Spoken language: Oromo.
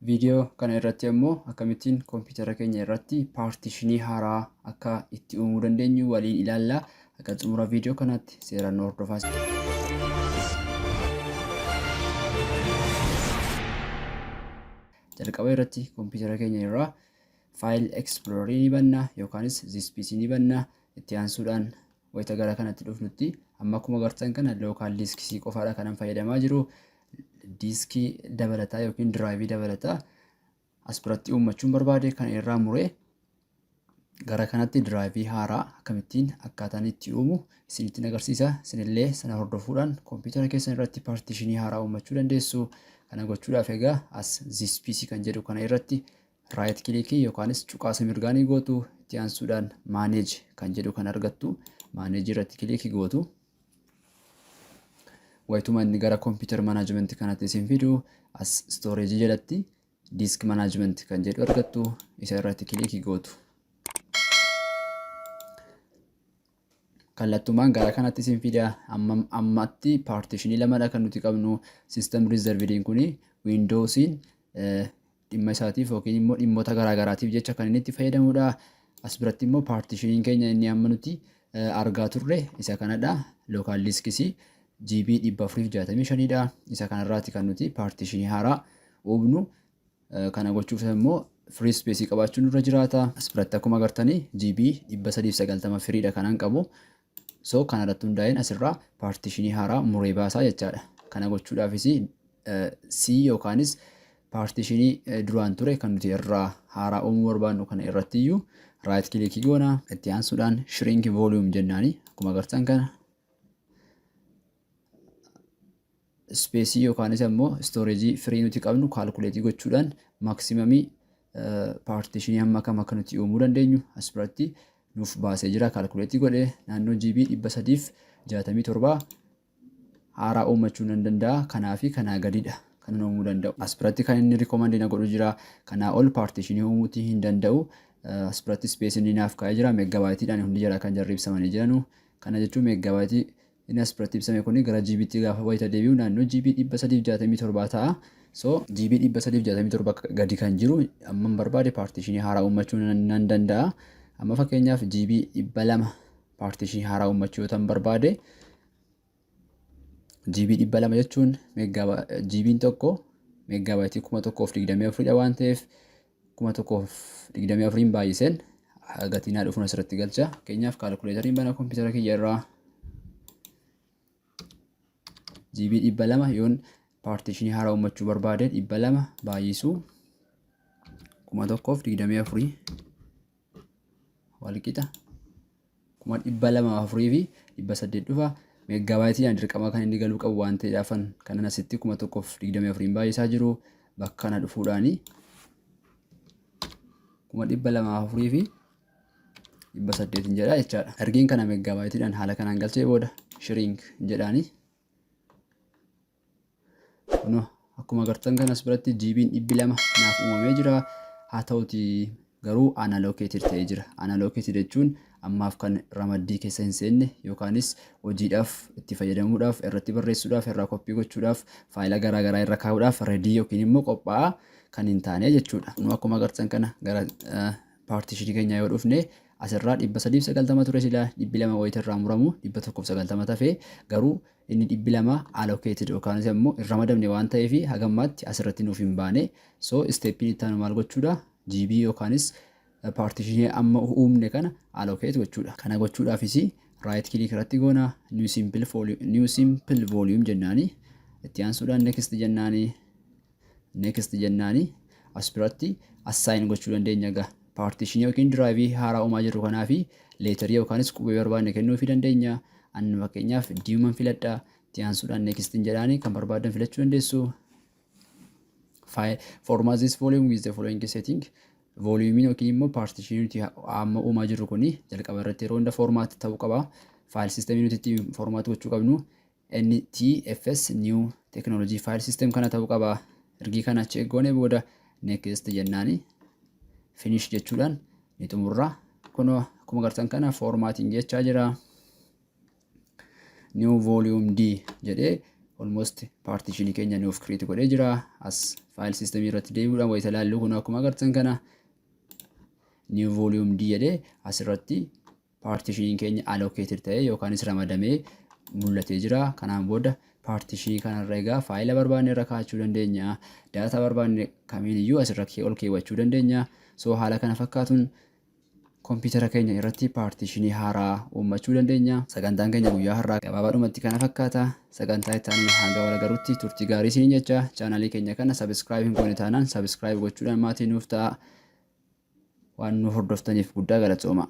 Viidiyoo kana irratti ammoo akkamittiin kompiitara keenya irratti paartishinii haaraa akka itti uumuu dandeenyu waliin ilaalla. Akka xumura viidiyoo kanaatti seeraan nu hordofaa. Jalqaba irratti kompiitara keenya irraa File Explorer ni banna yookaanis This PC ni banna. Itti aansuudhaan wayita gara kanatti dhufnutti amma akkuma agartan kana local disk C qofaadha kanan fayyadamaa jiru. Diiskii dabalataa yookiin diraayivii dabalataa as biratti uummachuun barbaade kana irraa muree gara kanatti diraayivii haaraa akkamittiin akkaataan itti uumu isinittiin agarsiisa. Isinillee sana hordofuudhaan kompiitara keessan irratti paartishinii haaraa uummachuu dandeessu. Kana gochuudhaaf egaa as this PC kan jedhu kana irratti right click yookaanis cuqaasa mirgaa ni gootu. Itti aansuudhaan manage kan jedhu kan argattu. Manage irratti kilikii gootu. Wayituma inni gara computer management kanatti isin fidu as storage jalatti disk management kan jedhu argattu, isa irratti kilikii gootu. Kallattumaan gara kanatti isin fida. Amma ammatti paartishinii lamadha kan nuti qabnu. System reservediin kuni Windowsiin dhimma isaatiif yookiin immoo dhimmoota garaa garaatiif jecha kan inni itti fayyadamudha. As biratti immoo paartishiniin keenya inni amma nuti argaa turre isa kanadha. Local diskis GB 465 dha. Isa kanarraati kan nuti paartishinii haaraa uumnu. Kana gochuuf immoo free space qabaachuun nurra jiraata. As biratti akkuma agartanii GB 390 firiidha kanan qabu. So kanarratti hundaa'een asirraa paartishinii haaraa muree baasaa jechaadha. Kana gochuudhaafis C yookaanis paartishinii duraan ture kan nuti irraa haaraa uumuu barbaannu kana irratti iyyuu right click goona. Itti aansuudhaan shrink volume jennaani akkuma agartan kana ispeesii yookaanis ammoo istoorejii firii nuti qabnu kaalkuleetii gochuudhaan maaksimamii paartishinii hamma kam akka nuti uumuu dandeenyu as biratti nuuf baasee jira. Kaalkuleetii godhee naannoo GB 367 haaraa uummachuu nan danda'a. Kanaa fi kanaa gadidha kan uumuu danda'u. As biratti kan inni rikoomandii na godhu jira. Kanaa ol paartishinii uumuutii hin danda'u. As biratti ispeesiin inni naaf kaa'ee jira. Meeggabaayitiidhaan hundi jala kan jarri ibsamanii jiranu. Kana jechuun meeggabaayitii inni as biratti ibsame kuni gara GB'tti gaafa wayita deebi'u naannoo GB 367 ta'a. So GB 367 gadi kan jiru amman barbaade paartishinii haaraa uummachuu nan danda'a. Amma fakkeenyaaf GB 200 paartishinii haaraa uummachuu yoo tan barbaade, GB 200 jechuun GB'n tokko meeggaabaaytii 1024dha waan ta'eef, 1024n baay'iseen gatii naa dhufuun asirratti galcha. Fakkeenyaaf kaalkuleetariin bana kompiitara kiyya irraa. GB 200 yoon paartishinii haaraa uummachuu barbaade, 200 baay'isuu 1024 walqixa 204,800 dhufa. Meeggaabaayitiidhaan dirqama kan inni galuu qabu waan ta'eedhaafan kanan asitti 1024n baay'isaa jiru. Bakka kana dhufuudhaani 204,800n jedha jechaadha. Ergiin kana meeggaabaayitiidhaan haala kanaan galchee booda shrink jedhaani. Kunoo akkuma agartan kanas biratti GB'n 200 naaf uumamee jira. Haa ta'uti garuu unallocated ta'ee jira. Unallocated jechuun ammaaf kan ramaddii keessa hin seenne yookaanis hojiidhaaf itti fayyadamuudhaaf, irratti barreessuudhaaf, irraa koppii gochuudhaaf, faayila garaa garaa irra kaa'uudhaaf ready yookiin immoo qophaa'aa kan hin taane jechuudha. Kunoo akkuma agartan kana gara paartishinii keenyaa yoo dhufne, asirraa 390 ture silaa, 200 wayita irraa muramu 190 tafee. Garuu inni 200 allocated yookaan immoo hin ramadamne waan ta'eef hagammaatti asirratti nuuf hin baane. So steppiin itti aanu maal gochuudha? GB yookaanis paartishinii amma uumne kana allocate gochuudha. Kana gochuudhaafis right click irratti goona, new simple volume jennaani. Itti aansuudhaan next jennaani, next jennaani. As biratti assign gochuu dandeenya egaa paartishinii yookiin diraayivii haaraa uumaa jirru kanaa fi leetarii yookaanis qubee barbaanne kennuufii dandeenya. Ani fakkeenyaaf diiman filadha. Itti aansuudhaan next jedhaani, kan barbaadan filachuu dandeessu. Format this volume with the following setting. Volume yookiin immoo paartishinii nuti amma uumaa jirru kuni jalqaba irratti yeroo hunda format ta'uu qaba. File system nuti ittiin format gochuu qabnu NTFS, New Technology File System kana ta'uu qaba. Ergii kana check goone booda next jennaani finish jechuudhaan ni xumurra. Kunoo akkuma agartan kana formatting jechaa jira. New volume D jedhee almost partitionii keenya nuuf create godhee jira. As File system irratti deebi'uudhaan wayita ilaallu, kun akkuma agartan kana new volume D jedhee asirratti partitioniin keenya allocated ta'ee yookaanis ramadamee mul'atee jira. Kanaan booda partitionii kanarra egaa faayila barbaanne irra kaa'achuu dandeenya. Daataa barbaanne kamiin iyyuu asirra ol keewwachuu dandeenya. So haala kana fakkaatuun kompiitara keenya irratti partitionii haaraa uummachuu dandeenya. Sagantaan keenya guyyaa har'aa gabaabaadhumatti kana fakkaata. Sagantaa itti aanuun hanga wal agarutti turtii gaarii isiniin jecha, chaanalii keenya kana subscribe hin goone taanaan subscribe gochuudhaan maatii nuuf ta'a. Waan nu hordoftaniif guddaa galatooma.